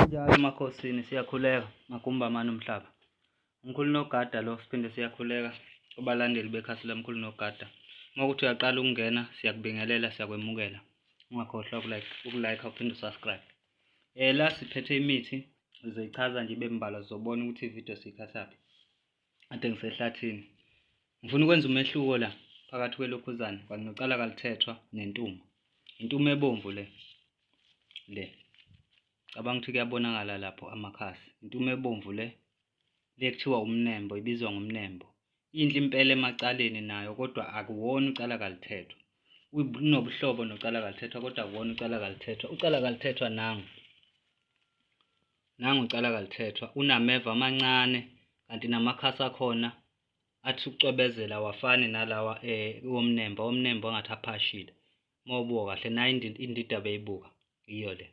Kunjalo emakhosini siyakhuleka magumba amane omhlaba. Umkhulu Nogada lo siphinde siyakhuleka kubalandeli bekhasi lamkhulu Nogada. Uma kuthi uyaqala ukungena siyakubingelela siyakwemukela. Ungakhohlwa ukulike, ukulike uphinde usubscribe. La siphethe imithi ngizoyichaza nje ibe mbalwa sizobona ukuthi ividiyo siyithathaphi. Kade ngisehlathini. Ngifuna ukwenza umehluko la phakathi kwelokhuzane kanye nocala kalithethwa nentuma. Intuma ebomvu le. Le. Cabanga ukuthi kuyabonakala lapho amakhasi. Intuma ebomvu le. Le kuthiwa umnembo, ibizwa ngomnembo. Inhle impela emacaleni nayo kodwa akuwona ucala kalithethwa. Unobuhlobo nocala kalithethwa kodwa akuwona ucala kalithethwa. Ucala kalithethwa nangu. Nangu ucala kalithethwa unameva amancane kanti namakhasi akhona athi ukucwebezela awafani nalawa eh womnembo. Owomnembo angathi aphashile. Uma ubuka kahle nayo indida beyibuka iyo le.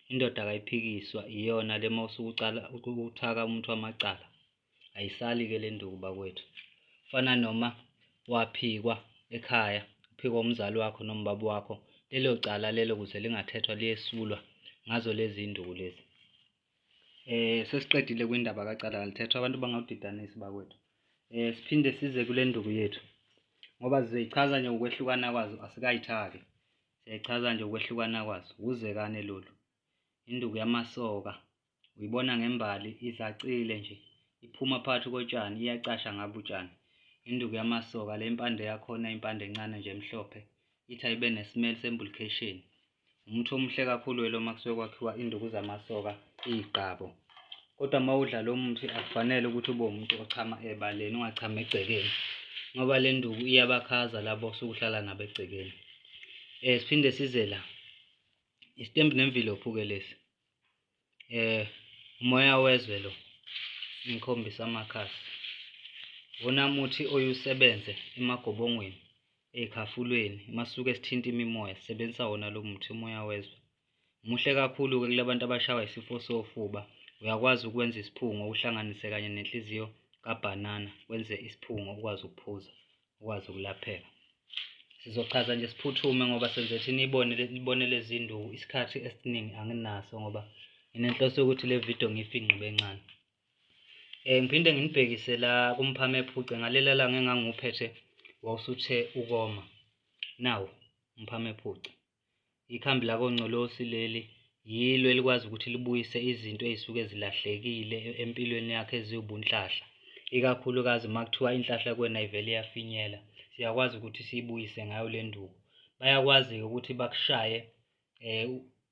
Indoda kayiphikiswa iyona le uma usuke ucala uthaka umuntu wamacala. Ayisali-ke le nduku bakwethu. Fana noma waphikwa ekhaya, uphikwa umzali wakho noma ubaba wakho, lelo cala lelo ukuze lingathethwa liyesulwa ngazo lezi nduku lezi. Sesiqedile kwindaba kacala kalithethwa abantu bangawudidanisi bakwethu. Siphinde size kule nduku yethu ngoba sizoyichaza nje ngokwehlukana kwazo asikayithaki. Siyayichaza nje ukwehlukana kwazo. Wuzekane lolu. Induku yamasoka. Uyibona ngembali izacile nje. Iphuma phakathi kotshani, iyacasha ngabo utshani. Induku yamasoka le impande yakhona impande encane nje emhlophe. Ithi ayibe nesimele sembulkhesheni. Umuthi omuhle kakhulu lo uma kusuke kwakhiwa induku zamasoka iy'gqabo. Kodwa uma udla lo muthi akufanele ukuthi ube umuntu ochama ebaleni, ungachami egcekeni ngoba le nduku iyabakhaza labo osuke uhlala nabo egcekeni. Siphinde size la, isitembu nemvilophu-ke lesi. Umoya wezwe lo, ngikhombise amakhasi. Wona muthi oye usebenze emagobongweni, ey'khafulweni, uma sisuke sithinta imimoya sisebenzisa wona lo muthi umoya wezwe. Muhle kakhulu-ke kula bantu abashawa isifo sofuba. Uyakwazi ukwenza isiphungo uhlanganise kanye nenhliziyo kabhanana, wenze isiphungo ukwazi ukuphuza, ukwazi ukulapheka. Sizochaza nje siphuthume ngoba senze ukuthi nibone nibone lezi nduku. Isikhathi esiningi anginaso ngoba nginenhloso yokuthi le video ngiyifinqe ibe ncane. Ngiphinde nginibhekise la kumphame ephuce ngalela langa engangiwuphethe wawusuthe ukoma. Nawu umphame ephuce. Ikhambi lakoNgcolosi leli yilo elikwazi ukuthi libuyise izinto ey'suke zilahlekile empilweni yakho eziwubunhlahla, ikakhulukazi uma kuthiwa inhlahla kuwena ivele iyafinyela, siyakwazi ukuthi siyibuyise ngayo le nduku. Bayakwazi-ke ukuthi bakushaye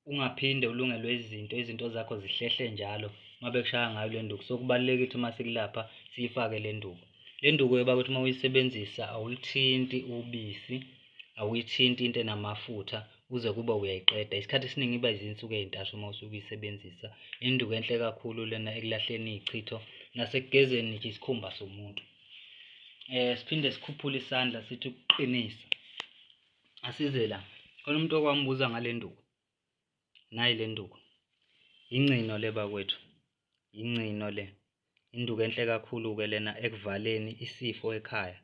ungaphinde ulungelwe izinto, izinto zakho zihlehle njalo uma bekushaya ngayo le nduku. So, kubalulekile ukuthi uma sikulapha siyifake le nduku. Le nduku-ke bakithi uma uyisebenzisa awulithinti ubisi, awuyithinti into enamafutha kuze kube uyayiqeda. Isikhathi esiningi iba izinsuku ey'ntathu uma usuke uyisebenzisa. Induku enhle kakhulu lena ekulahleni iy'chitho nasekugezeni nje isikhumba somuntu. Siphinde sikhuphule isandla sithi ukuqinisa. Asize la. Khona umuntu okwambuza ngale nduku. Nayi le nduku. Ingcino le bakwethu. Ingcino le. Induku enhle kakhulu-ke lena ekuvaleni isifo ekhaya.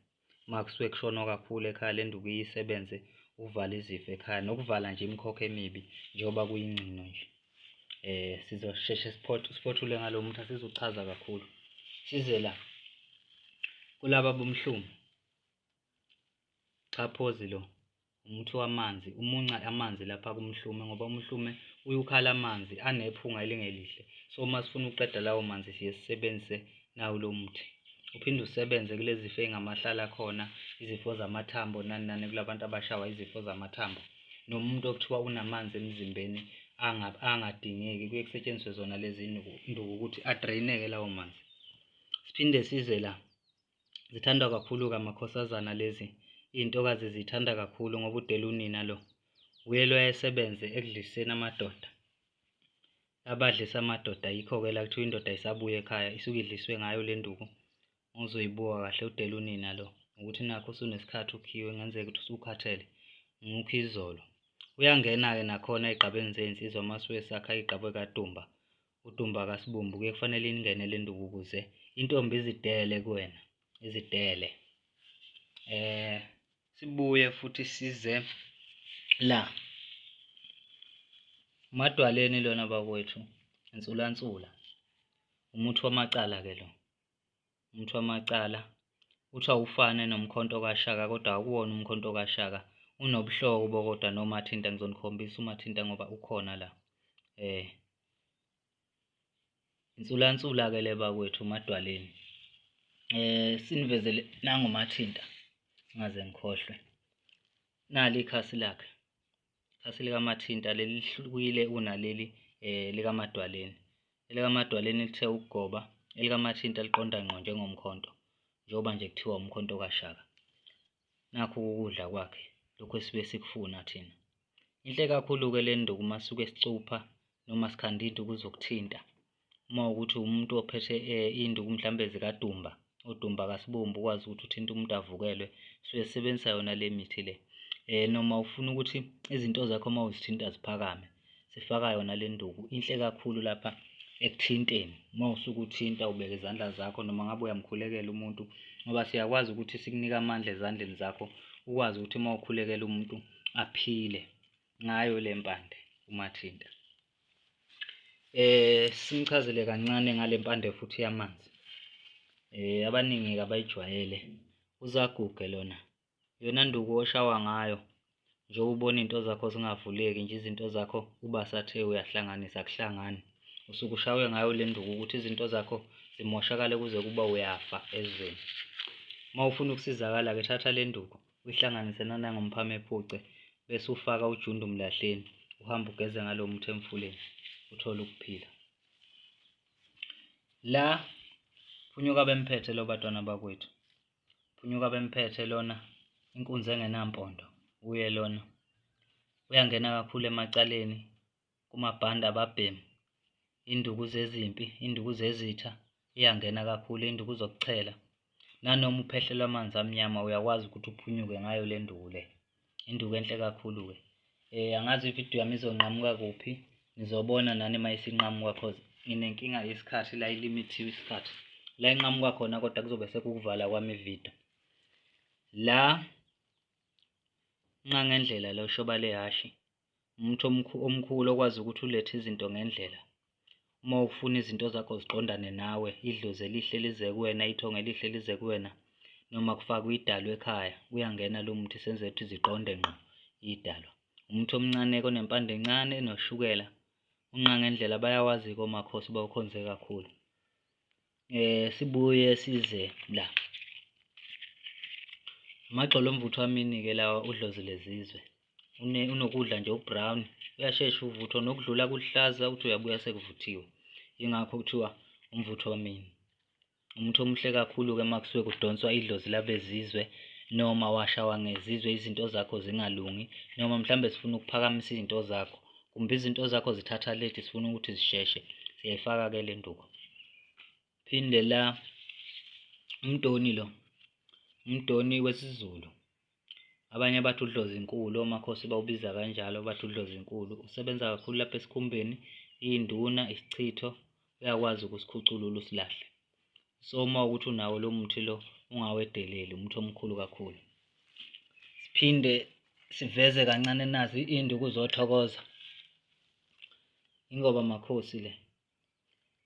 Uma kusuke kushonwa kakhulu ekhaya le nduku iye isebenze ukuvala izifo ekhaya nokuvala nje imikhokha emibi njengoba kuyingcino nje. Sizosheshe siphothule ngalo muthi asizuchaza kakhulu. Size la kulaba bomhlume. Xhaphozi lo umuthi wamanzi umunca amanzi lapha kumhlume ngoba umhlume uyukhala amanzi anephunga elingelihle. So uma sifuna ukuqeda lawo manzi siye sisebenzise nawo lo muthi. Uphinde usebenze kulezi zifo ey'ngamahlala khona, izifo zamathambo nani nani kulabantu abashawa izifo zamathambo. Nomuntu okuthiwa unamanzi emzimbeni angadingeki kuye kusetshenziswe zona lezi nduku ukuthi adraineke lawo manzi. Siphinde size la. Zithandwa kakhulu-ke amakhosazana lezi, iy'ntokazi ziyithanda kakhulu ngoba udela unina lo. Wuye lo owayesebenze ekudliseni amadoda. Abadlisa amadoda yikho-ke la kuthiwa indoda ayisabuyi ekhaya isuke idliswe ngayo le nduku. Uma uzoyibuka kahle udela unina lo, ukuthi nakhu usunesikhathi ukhiwe kungenzeka ukuthi usukhathele, ngukho izolo. Uyangena-ke nakhona ey'gqabeni zey'nsizwa uma suke esakha iy'gqabo ekaDumba. UDumba kaSibumbu kuye kufanele ingene le nduku ukuze intombi izidele kuwena, izidele. Sibuye futhi size la. Umadwaleni lona bakwethu, Insulansula. Umuthi wamacala-ke lo. Umuthi wamacala uthi awufane nomkhonto kaShaka kodwa akuwona umkhonto kaShaka. Unobuhlobo kodwa noMathinta, ngizonikhombisa uMathinta ngoba ukhona la. Insulansula-ke le bakwethu uMadwaleni. Sinivezele nangoMathinta ngingaze ngikhohlwe. Nali ikhasi lakhe. Ikhasi likaMathinta leli lihlukile kunaleli likaMadwaleni. ElikaMadwaleni lithe ukugoba, elikaMathinta liqonda ngqo njengomkhonto, njengoba nje kuthiwa umkhonto kaShaka. Nakhu ukudla kwakhe, lokhu esuke sikufuna thina. Inhle kakhulu-ke le nduku uma sisuke sicupha noma sikhanda iy'nduku zokuthinta. Uma kuwukuthi umuntu ophethe iy'nduku mhlampe zikaDumba, oDumba kaSibumbu ukwazi ukuthi uthinte umuntu avukelwe, suke sisebenzisa yona le mithi le. Noma ufuna ukuthi izinto zakho uma uzithinta ziphakame, sifaka yona le nduku. Inhle kakhulu lapha ekuthinteni, uma usuke uthinta ubeka izandla zakho noma ngabe uyamkhulekela umuntu, ngoba siyakwazi ukuthi sikunike amandla ezandleni zakho, ukwazi ukuthi uma ukhulekela umuntu aphile ngayo le mpande uMathinta. Simchazele kancane ngale mpande futhi yamanzi. Abaningi abayijwayele. Uzaguge lona. Yona nduku oshawa ngayo njengoba ubona iy'nto zakho zingavuleki nje izinto zakho uba sathe uyahlanganisa akuhlangani. Usuke ushawe ngayo le nduku ukuthi izinto zakho zimoshakale kuze kuba uyafa ezweni. Uma ufuna ukusizakala-ke thatha le nduku uyihlanganise nanangomphame ephuce bese ufaka ujundu mlahleni uhambe ugeze ngalo muthi emfuleni uthole ukuphila. La phunyuka bemphethe lo batwana bakwethu. Phunyuka bemphethe lona inkunzi engenampondo uye lona. Uyangena kakhulu emacaleni kumabhanda ababhemi induku zezimpi, induku zezitha iyangena kakhulu, induku zokuchela. Nanoma uphehlelwa amanzi amnyama uyakwazi ukuthi uphunyuke ngayo le nduku le. Induku enhle kakhulu-ke. Angazi ividiyo yami izonqamuka kuphi, nizobona nani uma isinqamuka cause nginenkinga yesikhathi la ilimithiwe isikhathi. La inqamuka khona kodwa kuzobe sekukuvala kwami ividiyo. La nqa ngendlela la ushoba lehhashi. Umuntu omkhulu okwazi ukuthi ulethe izinto ngendlela. Uma ufuna izinto zakho ziqondane nawe, idlozi elihle lize kuwena, ithongo elihle lize kuwena, noma kufakwe idalwa ekhaya, uyangena lo muthi senze ukuthi ziqonde ngqo idalwa. Umuthi omncane-ke onempande encane enoshukela, unqa ngendlela bayawazi-ke omakhosi bawukhonze kakhulu. Sibuye size la. Amagxolo omvuthu amini-ke lawa udlozi lezizwe. Unokudla nje okubrown, uyashesha uvuthwa nokudlula kuluhlaza uthi uyabuya sekuvuthiwe. Yingakho kuthiwa umvutho wamini. Umuthi omuhle kakhulu-ke uma kusuke kudonswa idlozi labezizwe noma washawa ngezizwe izinto zakho zingalungi noma mhlawumbe sifuna ukuphakamisa izinto zakho kumbe izinto zakho zithatha late sifuna ukuthi zisheshe siyayifaka-ke le nduku. Phinde la umdoni lo, umdoni wesiZulu. Abanye bathi udlozinkulu, omakhosi bawubiza kanjalo bathi udlozinkulu. Usebenza kakhulu lapha esikhumbeni, iy'nduna, isichitho, uyakwazi ukusikhuculula usilahle. So uma ukuthi unawo lo muthi lo ungawedeleli, umuthi omkhulu kakhulu. Siphinde siveze kancane nazi iy'nduku zothokoza. Ingoba makhosi le.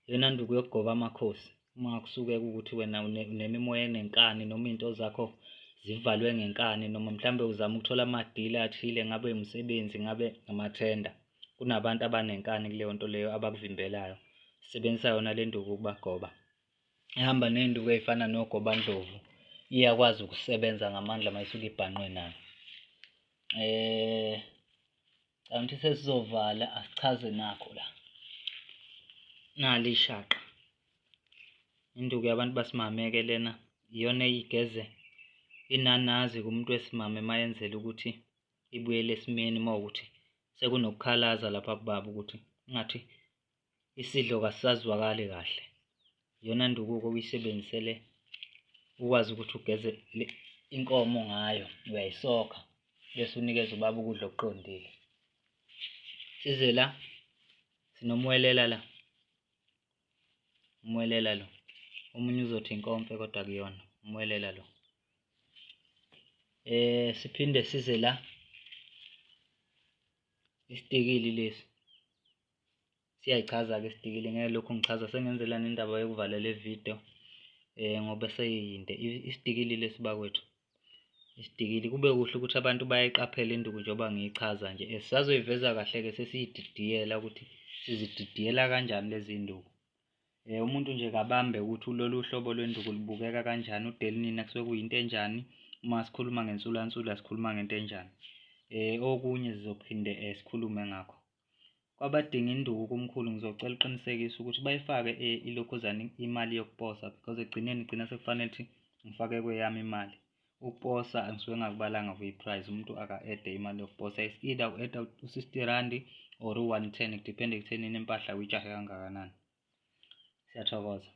Iyona nduku yokugoba amakhosi uma kusuke kuwukuthi wena unemimoya enenkani noma iy'nto zakho zivalwe ngenkani noma mhlawumbe uzama ukuthola amadili athile ngabe umsebenzi ngabe amathenda. Kunabantu abanenkani kuleyo nto leyo abakuvimbelayo. Sebenzisa yona le nduku ukubagoba. Ihamba ney'nduku ey'fana nogobandlovu, iyakwazi ukusebenza ngamandla uma isuke ibhanqwe nayo. Kanti sesizovala asichaze nakho la. Nali ishaqa. Induku yabantu basimame-ke lena iyona eyigeze inanazi kumuntu wesimame mayenzela ukuthi ibuyele esimeni uma ukuthi sekunokukhalaza lapha kubaba ukuthi ngathi isidlo kasisazwakali kahle. Iyona nduku-ke oyisebenzisele ukwazi ukuthi ugeze inkomo ngayo, uyayisokha bese unikeza ubaba ukudla okuqondile. Size la sinomwelela la, umwelela lo. Omunye uzothi inkomfe kodwa akuyona, umwelela lo. Siphinde size la, isitikili lesi. Siyayichaza-ke isidikili, ngeke lokhu ngichaza sengenzela nendaba yokuvala le video ngoba seyiyinde. Isidikili lesi bakwethu, isidikili kube kuhle ukuthi abantu bayayiqaphela induku njengoba ngiyichaza nje. Sisazoyiveza kahle-ke sesiyididiyela ukuthi sizididiyela kanjani lezi nduku. Umuntu nje kabambe ukuthi lolu hlobo lwenduku lubukeka kanjani, udelinina kusuke kuyinto enjani, uma sikhuluma ngensulansula sikhuluma ngento enjani. Okunye sizophinde sikhulume ngakho. Kwabadinga induku kumkhulu ngizocela uqinisekise ukuthi bayifake ilokhuzana imali yokuposa because ekugcineni igcina sekufanele ukuthi ngifake kweyami imali. Ukuposa ngisuke ngingakubalanga kwi-price, umuntu aka-add-e imali yokuposa. It's either u-add-a u-60 randi or u-110 kudiphende ekuthenini impahla uyijahe kangakanani. Siyathokoza.